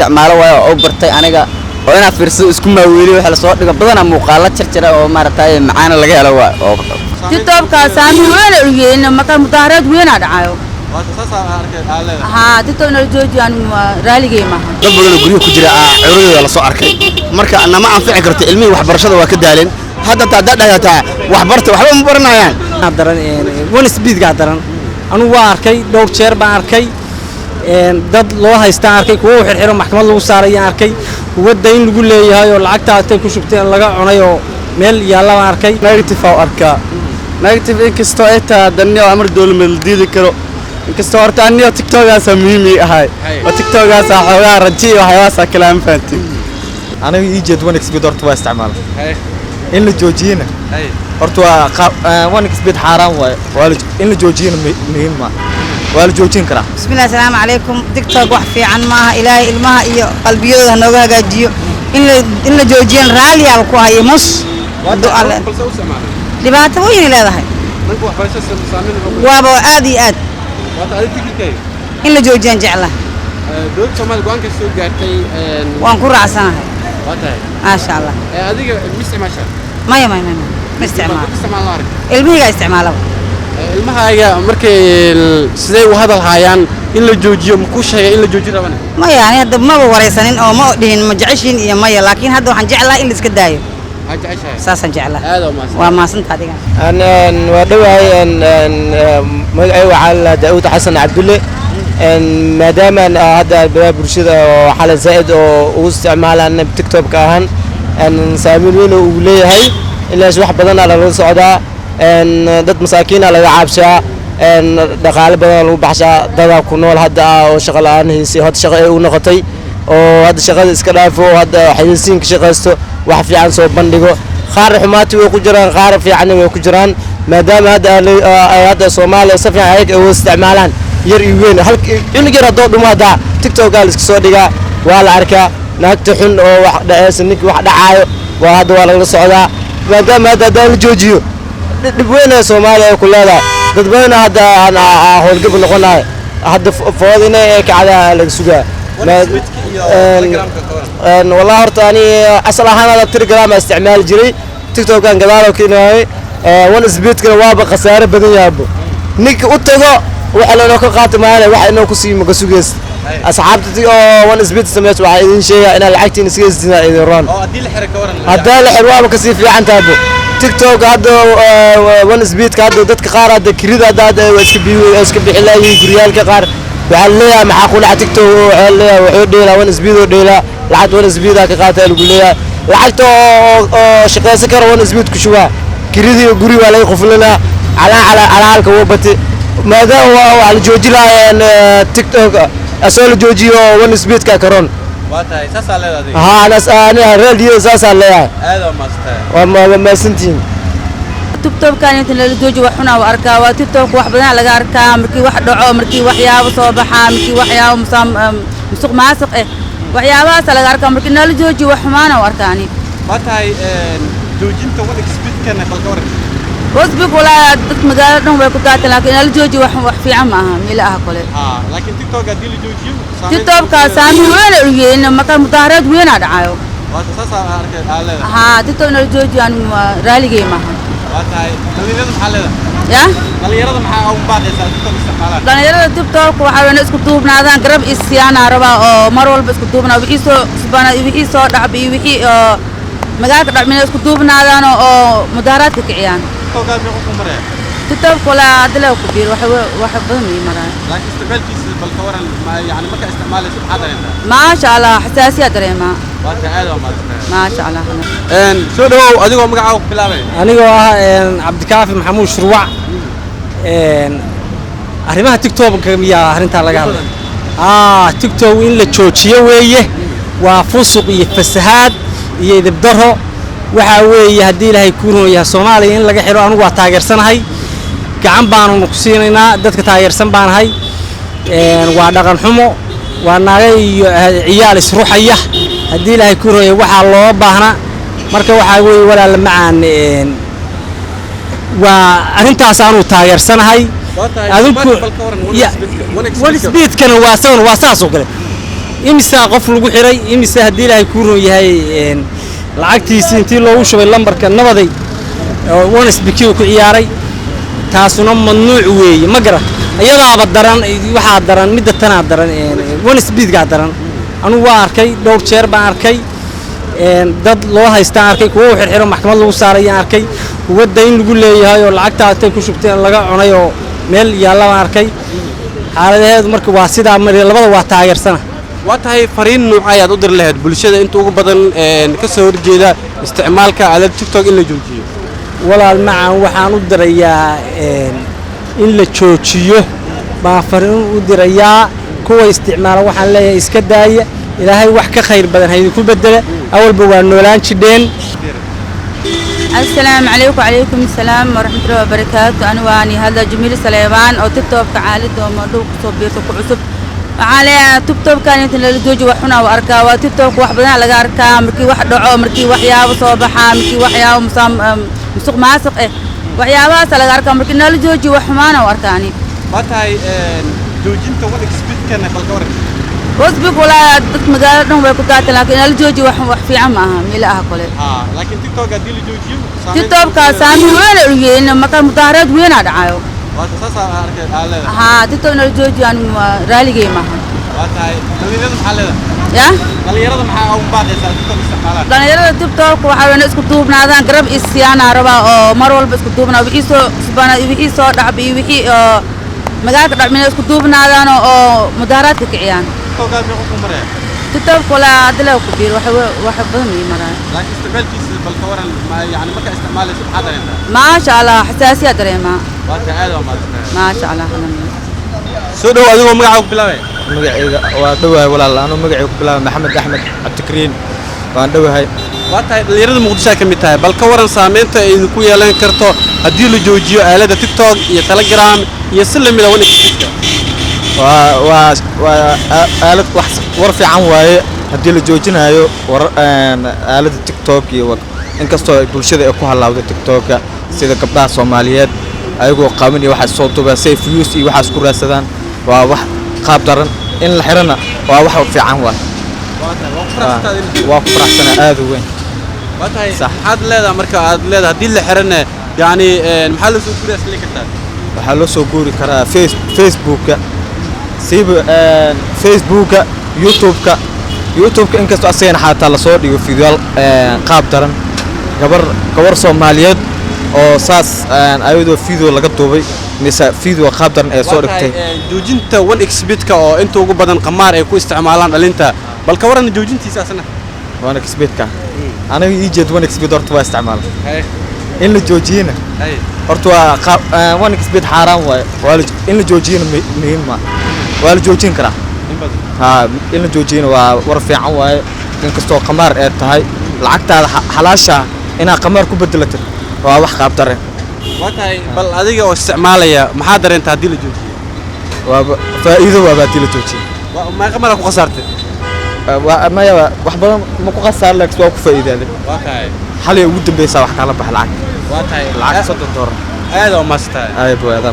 Isticmaalo waayo oo bartay aniga oo inaa fiirsado isku maaweeliyo waxa lasoo dhigo badanaa, muuqaalo jarjara oo maaragtay macaana laga helo waa oo. TikTokka saameyn weyn u yeelin marka mudaaharaad weyn aa dhacayo. Haa, TikTok inala joojiyaan raaligay maaha. Dad badan oo guryaha ku jira cawradooda la soo arkay. Marka nama anfici karto. Ilmihii waxbarashada waa ka daaleen hadda. Taa haddaad dhahdataa waxbarta, waxba ma baranayaan. Daran 1xBet-gaa daran. Anugu waa arkay, dhowr jeer baan arkay dad loo haystaan arkay, kuwa u xirxiro maxkamad lagu saarayaan arkay, kuwa dayn lagu leeyahay oo lacagta intay ku shubteen laga cunay oo meel yaalla baan arkay. Negative aa u arkaa, negative. Inkastoo ay tahay haddana amar dowlad la diidi karo, inkastoo horta aniyo TikTokaasaa muhiim ii ahay oo TikTokaasaa xoogaa raji iyo waxyaabahaasaa kale aan fahantin. Aniga ii jeed 1xBet horta waa isticmaala. In la joojiyena horta waa 1xBet xaaraan waaye. Waa la in la joojiyena muhiim ma waa la joojin karaa. Bismillahi, asalaamu calaykum. TikTok wax fiican maaha. Ilaahay ilmaha iyo qalbiyadooda ha nooga hagaajiyo. In la joojiyan raaliyaaba ku hayo mus hadduu Alle. Dhibaato weynay leedahay, waaba aad iyo aad. In la joojiyaan jecla. Dowladda Soomaaliya go'aanka soo gaartay? Waan ku raacsanahay. Waa tahay. Maasha Allah. Adiga ma isticmaashaa? Maya, maya, maya, ma isticmaalo. Isticmaal la arag. Ilmihaygaa isticmaalaba. Ilmahaaga markay sidee u hadal haayaan in la joojiyo? Ma kuu sheegay in la joojiyo rabana? Maya, ani hadda maba waraysanin oo ma dhihin ma jeceshiin iyo maya, laakiin hadda waxaan jeclahay in la iska daayo. Maxaa jeceshahay? Saasaan jeclahay. Aad oo mahadsan. Waa mahadsantaha adiga. Waa dhowahay. Magacay waxaa la Daawud Xasan Cabdulle. Maadaama hadda baraha bulshada oo xala zaa'id oo ugu isticmaalaan TikTok ahaan, saameyn weyn oo uu leeyahay ilaas wax badan aa lala socdaa. Dad masaakiin aa laga caabshaa, dhaqaale badan aa lagu baxshaa. Dadaa ku nool hadda oo shaqo la'aan haysay, hadda shaqo ay u noqotay oo hadda shaqada iska dhaafo oo hadda xayeysiin ka shaqaysto, wax fiican soo bandhigo. Qaar xumaati way ku jiraan, qaar fiicanna way ku jiraan. Maadaama hadda ay hadda Soomaaliya si fiican ayaga ay u isticmaalaan, yar iyo weyn, hal cunug yar haddoo dhumo haddaa TikTokaa la iska soo dhigaa, waa la arkaa. Naagta xun oo wax dhaceysa, ninki wax dhacaayo, waa hadda waa lagala socdaa. Maadaama hadda haddaan la joojiyo, dhib weyn ee Soomaaliya ay ku leedahay. Dad badan hadda aan howlgab noqonayo, hadda fooda inay kacda laga sugaa. Wallahi horta ani asal ahaan ada Telegram aa isticmaali jiray, TikTokan gadaal oo keenaayay. 1xBet-kana waaba khasaare badan yaabo. Ninka u tago waxa lanoo ka qaata maana waxa inoo ku sii maka sugays. Asxaabta oo 1xBet sameyso, waxaa idin sheegaa inaad lacagtiin iska hestiin idin roon. Oo haddii la xiro ka waran? Haddaa la xir, waaba kasii fiican tahabo TikTok hadda. 1xBet-ka hadda dadka qaar hadda kirida hadda waa iska bixi laayihiin guryaalka qaar. Waxaa leeyahay, maxaa ku dhaca TikTok? Waxaa leeyahay wuxuu dheelaa 1xBet oo dheelaa, lacagta 1xBet aa ka qaataa lagu leeyahay. Lacagta oo shaqaysan kara 1xBet ku shubaa, kiridii guri waa laga quflinaa, calaa calaa calaalka wuu batay. Maadaama waa la jooji lahaa TikTok, asoo la joojiyo 1xBet-ka karoon. Waa tahay, saasaa leedahay adiga? Haa, aniga radio saasaa leeyahay. Aad oo mahadsantahay. Waa mahadsantihiin. TikTokkan inta lala jooji wax xunaa u arkaa. Waa TikTok wax badan laga arkaa, markii wax dhaco, markii waxyaabo soo baxaa, markii waxyaabo musuq maasuq eh, waxyaabahaasa laga arkaa. Markii nala jooji wax xumaana u arkaa ani. Waa tahay. Joojinta 1xBet-kana bal ka waran? Facebook walaa dadka magaalada dhan way ku daateen, laakiin nala jooji wax fiican ma aha miila ah kole. Haa, laakiin TikTok haddii la joojiyo TikTokka saameyn weyn u yeelin marka mudaaharaad weyn aa dhacayo. Waa saasaa arkay aa leedahay. Haa, TikTok nala jooji raaligay maaha. Waa tahay. Dhalinyarada maxaa leedahay? Ya. Dhalinyarada maxaa ugu baaqaysaa TikTok isticmaalaan? Dhalinyarada TikTok waxaa weyn isku duubnaadaan, garab isiyaana rabaa oo mar walba isku duubnaa. Wixii soo cusbana iyo wixii soo dhacba iyo wixii oo magaalka dhacmina isku duubnaadaan oo mudaaharaadka kiciyaan. TikTok meequu ku maraya? TikTok walaa hadda laa ku biir wax badan ii maraya. Laakiin isticmaalkiisa bal ka waran? Ma yani markaa isticmaalayso maxaa dareentaa? Maasha Allah, xasaasiya dareemaa. Waa tahay, aad waa mahadsantahay. Maasha Allah. Soo dhawow adigoo magacaaga ku bilaabaya. Anigoo ah Cabdikaafi Maxamuud Shurwac. Arrimaha TikTok miyaa arrintaa laga hadlay? TikTok in la joojiyo weeye. Waa fusuq iyo fasahaad iyo idibdaro. Waxaa weeye haddii Ilaahay kuu roon yahay, Soomaaliya in laga xiro anigu waa taageersanahay, gacan baanu ku siinaynaa, dadka taageersan baanahay. Waa dhaqan xumo, waa naaga iyo ciyaal isruxaya. Haddii Ilaahay kuu roon yahay, waxaa loo baahnaa marka waxaa weeye, walaala macaan, waa arrintaas aanu taageersanahay. Waa tahay. Adinku Bal ka waran 1xBet-kana waa sagan, waa saas oo kale. Imisaa qof lagu xiray? Imise haddii Ilaahay kuu roon yahay lacagtiisii intii loogu shubay lambarka nabaday 1xBet ku ciyaaray? Taasuna mamnuuc weeye, ma garan. Iyadaaba daran, waxaa daran midda tanaa daran, 1xBet-kaa daran. Anugu waa arkay, dhowr jeer baan arkay dad loo haystaan arkay, kuwa u xirxiro maxkamad lagu saarayaan arkay, kuwa dayn lagu leeyahay oo lacagtaa intay ku shubteen laga cunay oo meel yaalla baan arkay. Xaaladaheedu marka waa sidaa. Labada waa taageersana. Waa tahay. Fariin nuuca ayaad u diri lahayd bulshada inta ugu badan ka soo horjeeda isticmaalka aalad TikTok in la joojiyo? Walaal macan, waxaan u dirayaa in la joojiyo baan fariin u dirayaa. Kuwa isticmaala waxaan leeyahay iska daaya, Ilaahay wax ka khayr badan ha idinku bedela. Awalba waa noolaan jidheen. السلام عليكم. وعليكم السلام ورحمة الله وبركاته. أنا واني هذا جميل سليمان أو تيك توك عالد وموضوع كسب بيرتو كعصب على تيك توك. كانت للزوج وحنا وأركا وتيك توك wax badan laga arkaa markii wax dhaco, markii waxyaabo soo baxaa, markii waxyaabo musuq maasuq eh, waxyaabahaas laga arkaa. Markii nala jooji wax xumaana u arkaani. Waa tahay. Joojinta 1xBet-kana bal ka waran? Wasbig walaa dad magaalada dhan way ku daateen, laakiin nala jooji wax fiican ma aha meel ah kale. Laakiin TikTok haddii la joojiyo? TikTok-ka saameyn weyn u yeelin marka mudaaharaad weyn aa dhacayo. Waa saas arkay aa leedahay? Haa, TikTok nala jooji aan raaligay maaha. Waa tahay. Dhalinyarada maxaa leedahay? Ya. Dhalinyarada maxaa ugu baaqaysaa TikTok isticmaalaan? Dhalinyarada TikTok waxaa weyn isku duubnaadaan, garab isiyaana rabaa oo mar walba isku duubnaa, wixii soo cusbana iyo wixii soo dhacba iyo wixii oo magaalka dhacmina isku duubnaadaan oo mudaaharaadka kiciyaan. TikTok meeqa ku maraya? TikTok walaa hadda ku biir wax badan ii maraya. Laakiin isticmaalkiisa bal ka waran? Ma yani markaa isticmaalayso maxaa dareentaa? Maasha Allah, xasaasiya dareemaa. Waa tahay, aad waa mahadsantahay. Maasha Allah. Soo dhow adigoo magacaaga ku bilaabaya. Magacayga waa dhowahay walaal. Anuu magacayga ku bilaabay Maxamed Axmed Cabdikariin, waan dhowahay. Waa tahay. Dhalinyarada Muqdisho ka mid tahay, bal ka waran saameynta ay idinku yeelan karto haddii la joojiyo aaladda TikTok iyo Telegram iyo si lamid a 1xBet-ka? Waa aalad wax war fiican waaye haddii la joojinayo war aaladda TikTok iyo inkastoo ay bulshada ay ku halaawday TikToka, sida gabdhaha Soomaaliyeed ayagoo qaban iyo waxaas soo duubaa si ay views iyo waxaas ku raadsadaan. Waa wax qaab daran. In la xirana waa wax fiican waay. Waa ku faraxsanaa aad u weyn. Waa tahay. Maxaad leedahay marka aad leedahay haddii la xirana, yacni maxaa loo soo guuriyaa isli kartaa? Waxaa loo soo guuri karaa Facebooka, siiba Facebooka, YouTube-ka. YouTube-ka inkastoo asagana xataa lasoo dhigo fiidyaal qaab daran, gabar Soomaaliyeed oo saas ayadoo video laga duubay mise video qaab daran ee soo dhigtay. Joojinta 1xBet-ka oo inta ugu badan qamaar ay ku isticmaalaan dhalinta, bal ka waran joojintiisa asna? 1xBet-ka aniga ii jeed, 1xBet horta waa isticmaala. In la joojiyena horta waa qaab 1xBet xaaraan waaye. Waa in la joojiyena muhiim ma waa la joojin karaa. Haa, in la joojiyena waa war fiican waaye, inkastoo qamaar ee tahay lacagtaada xalaasha inaad qamaar ku bedelatid waa wax qaab dareen. Waa tahay. Bal adiga oo isticmaalaya, maxaa dareenta haddii la joojiyo? Waaba faa'iido waaba haddii la joojiyo. Meeqa mara ku khasaartay? Waa maya, wax badan ma ku khasaar, laakiin waa ku faa'iidaaday. Waa tahay. Xalay ugu dambeysaa wax kala bax lacag. Waa tahay. Lacag $30. Aad oo maastahay. Ay buu adaa.